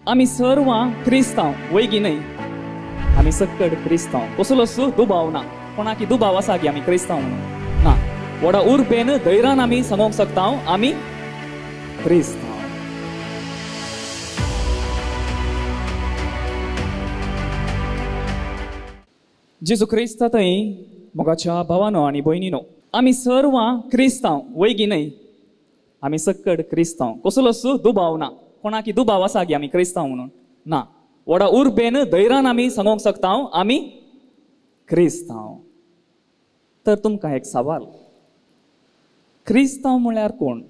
आमी सर्वां क्रिस्तांव वयगी न्हय? आमी सक्कड क्रिस्तांव, कसलोच दुबाव ना. कोणाकी दुबाव आसा की आमी क्रिस्तांव म्हणून? ना. व्हडा उर्बेन धैर्यान आमी सांगूंक शकता आमी क्रिस्तांव. जेजू क्रिस्ता थंय मोगाच्या भावानो आनी भयणीनो, आमी सर्वां क्रिस्तांव वयगी न्हय? आमी सक्कड क्रिस्तांव, कसलोच दुबाव ना. कोणाकी दुबाव आसा की आमी क्रिस्तांव म्हणून? ना. व्हडा उर्बेन धैर्यान आमी सांगूंक शकता आमी क्रिस्तांव. तर तुमकां एक सवाल, क्रिस्तांव म्हळ्यार कोण?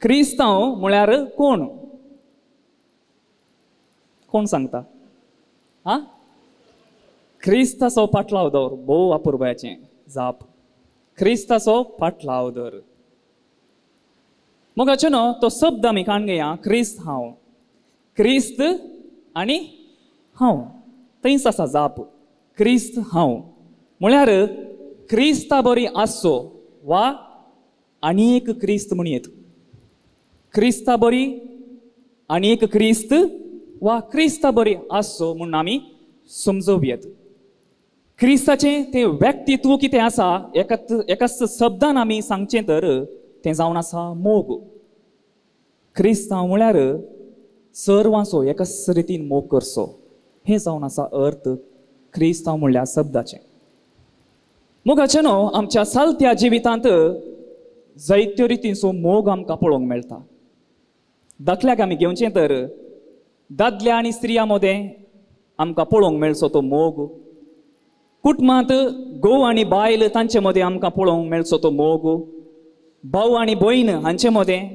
क्रिस्तांव म्हळ्यार कोण? कोण सांगता? आं, क्रिस्ताचो पाटलाव दवर. भोव अपुरबायेचें जाप, क्रिस्ताचो पाटलाव दर. मोगाचें न्हू तो शब्द आमी काण घेया, क्रिस्त हांव, क्रिस्त आनी हांव, थंयच आसा जाप. क्रिस्त हांव म्हळ्यार क्रिस्ता बरी आसचो वा आनी एक क्रिस्त म्हणयेत. क्रिस्ता बरी आनी एक क्रिस्त वा क्रिस्ता बरी आसचो म्हूण आमी समजोवयेत. क्रिस्ताचें तें व्यक्तित्व कितें आसा एकाच शब्दान आमी सांगचें तर तें जावन आसा मोग. क्रिस्तांव म्हळ्यार सर्वांचो एकाच रितीन मोग करचो, हें जावन आसा अर्थ क्रिस्तांव म्हणल्यार शब्दाचें. मोगाचें न्हू आमच्या चलत्या जिवितांत जायत्यो रितींचो मोग आमकां पळोवंक मेळटा. दाखल्याक आमी घेवचें तर दादल्या आनी स्त्रियां मदें आमकां पळोवंक मेळचो तो मोग, कुटुंबांत घोव आनी बायल तांचे मदें आमकां पळोवंक मेळचो तो मोग, भाव आनी भयण हांचे मदें,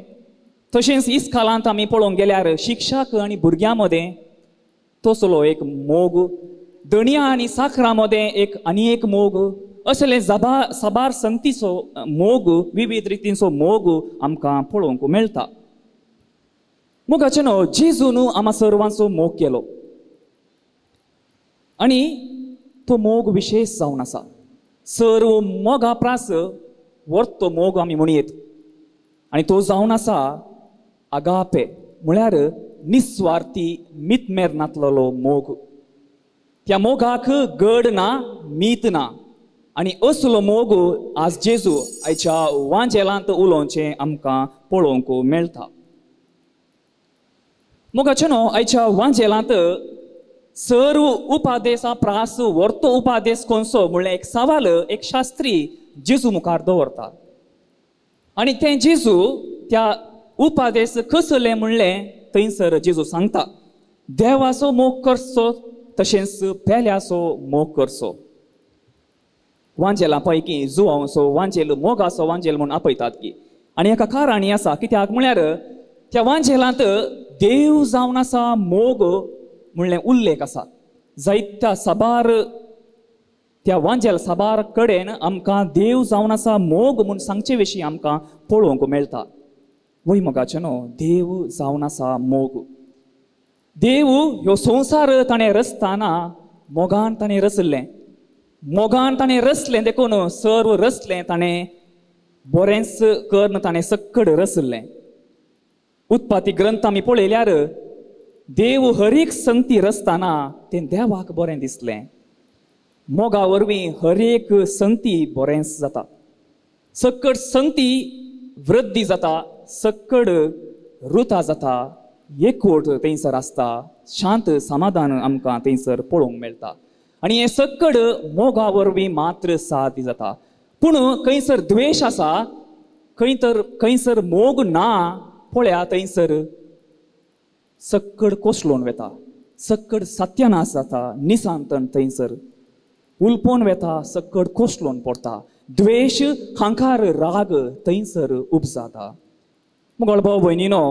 तशेंच इस्कालांत आमी पळोवंक गेल्यार शिक्षक आनी भुरग्यां मदें तसलो एक मोग, धनया आनी साखरां मदें एक आनी एक मोग, असले साबार संगतीचो मोग, विविध रितींचो मोग आमकां पळोवंक मेळटा. मोगाचें न्हू जेजून आमकां सर्वांचो मोग केलो आनी तो मोग विशेश जावन आसा. सर्व मोगा प्रास वर्तो मोग आमी म्हणयेत आनी तो जावन आसा आगापे, म्हळ्यार निस्वार्थी मितमेर नातलेलो मोग. त्या मोगाक गड ना, मीत ना आनी असलो मोग आज जेजू आयच्या वांजेलांत उलोवचें आमकां पळोवंक मेळटा. मोगाचें न्हू आयच्या वांजेलांत सर्व उपादेसा प्रास वर्तो उपादेस कोणसो म्हणल्यार एक सवाल एक शास्त्री जेजू मुखार दवरता आनी तें जेजू त्या उपादेस कसले म्हणलें थंयसर जेजू सांगता, देवाचो मोग करचो तशेंच पेल्याचो मोग करचो. वांजेला पैकी जुवांचो वांजेल मोगाचो वांजेल म्हूण आपयतात की, आनी एका कारणी आसा कित्याक म्हळ्यार त्या वांजेलांत देव जावन आसा मोग म्हणलें उल्लेख आसा. जायत्या साबार त्या वांजेल साबार कडेन आमकां देव जावन आसा मोग म्हूण सांगचे विशीं आमकां पळोवंक मेळटा. वय मोगाचें न्हू देव जावन आसा मोग. देव ह्यो संवसार ताणें रचतना मोगान ताणें रचल्लें, मोगान ताणें रचलें देखून सर्व रचलें ताणें बरेंच करून ताणें सक्कड रचल्लें. उत्पत्ती ग्रंथ आमी पळयल्यार देव हर एक संगती रचतना तें देवाक बरें दिसलें. मोगा वरवीं हर एक संगती बरेंच जाता, सक्कड संगती वृद्धी जाता, सक्कड रुता जाता, एकवट थंयसर आसता, शांत समाधान आमकां थंयसर पळोवंक मेळटा आनी हें सक्कड मोगा वरवीं मात्र साध्य जाता. पूण खंयसर द्वेश आसा, खंयसर मोग ना पळया थंयसर सक्कड कोसळून वेता, सक्कड सत्यानाश जाता, निसांतन थंयसर उलपोवन वेता, सक्कड कोसळून पडटा, द्वेश हांकार राग थंयसर उपजाता. मुगळ भाव भयणीनो,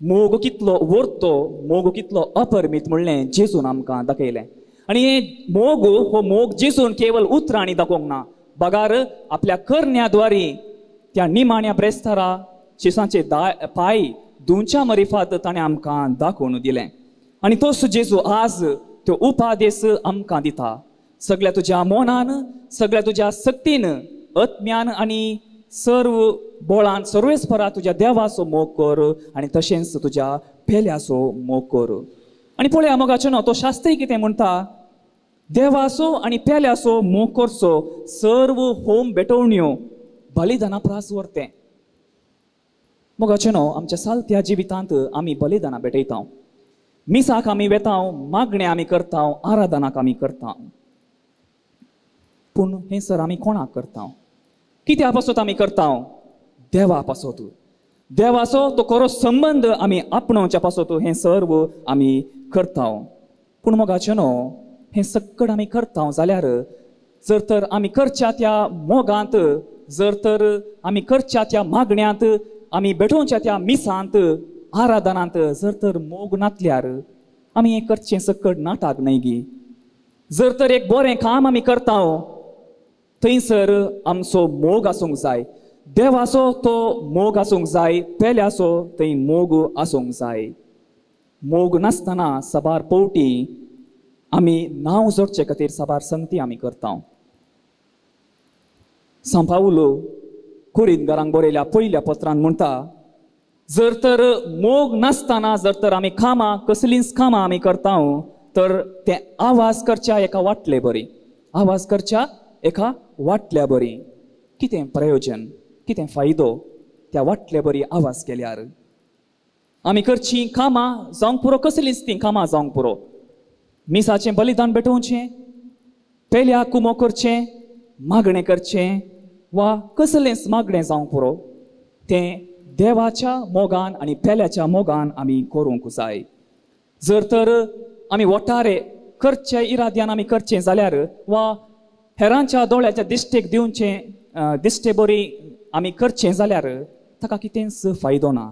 मोग कितलो वर्तो, मोग कितलो अपरमीत म्हणलें जेजून आमकां दाखयलें. आनी हे मोग हो मोग जेजून केवल उतरांनी दाखोवंक ना, बगार आपल्या करण्या द्वारी त्या निमाण्या ब्रेस्तारा शिसांचे पांय धुवच्या मरिफात ताणें आमकां दाखोवन दिलें. आनी तोच जेजू आज त्यो उपादेस आमकां दिता, सगळ्या तुज्या मनान, सगळ्या तुज्या शक्तीन, आत्म्यान आनी सर्व बोळान सर्वेस्परा तुज्या देवाचो मोग कर आनी तशेंच तुज्या पेल्याचो मोग कर. आनी पळया मोगाचें न्हू, तो शास्त्री कितें म्हणटा, देवाचो आनी पेल्याचो मोग करचो सर्व होम भेटवण्यो बलिदाना प्रास व्हरतें. मोगाचें न्हू, आमच्या सालत्या जिवितांत आमी बलिदानां भेटयता, मिसाक आमी वेता, मागणें आमी करता, आराधनाक आमी करता, पूण हें सर आमी कोणाक करता, कित्या पासत आमी करता? देवा पासत. देवाचो तो खरो संबंद आमी आपणोवच्या पासत हें सर्व आमी करता. पूण मोगाचें न्हू, हें सगळें आमी करता जाल्यार जर तर आमी करच्या त्या मोगांत, जर तर आमी करच्या त्या मागण्यांत, आमी भेटोवच्या त्या मिसांत, आराधनांत जर तर मोग नातल्यार आमी हें करचें सकट नाटक न्हय गी. जर तर एक बरें काम आमी करता थंयसर आमचो मोग आसूंक जाय, देवाचो तो मोग आसूंक जाय, पेल्याचो थंय मोग आसूंक जाय. मोग नासतना साबार पवटी आमी नांव जोडचे खातीर साबार संगती आमी करता. सांव पावलो कुरिंतकारांक बरयल्या पयल्या पत्रान म्हणटा, जर तर मोग नासतना जर तर आमी कामां कसलींच कामां आमी करता तर तें आवाज करच्या एका वाटले बरी, आवाज करच्या एका वाटल्या बरी. कितें प्रयोजन, कितें फायदो त्या वाटले बरी आवाज केल्यार? आमी करचीं कामां जावंक पुरो, कसलींच तीं कामां जावंक पुरो. मिसाचें बलिदान भेटोवचें, पेल्या कुमो करचें, मागणें करचें वा कसलेंच मागणें जावंक पुरो, तें देवाच्या मोगान आनी पेल्याच्या मोगान आमी करूंक जाय. जर तर आमी वटारे करचे इराद्यान आमी करचें जाल्यार वा हेरांच्या दोळ्याच्या दिश्टेक दिवचें, दिश्टे बरी आमी करचें जाल्यार ताका कितेंच फायदो ना.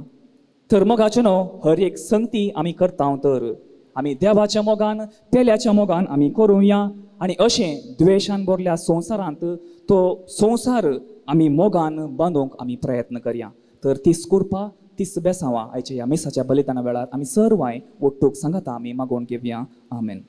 तर मोगाचें न्हू, हर एक संगती आमी करता तर आमी देवाच्या मोगान पेल्याच्या मोगान आमी करुया आनी अशें द्वेशान भरल्या संवसारांत तो संवसार आमी मोगान बांदूंक आमी प्रयत्न करया. तर तीस कुरपा तीस बेसांवा आयच्या ह्या मिसाच्या बलिदाना वेळार आमी सर्वांय ओट्टूक सांगाता आमी मागोवन घेवया. आमेन.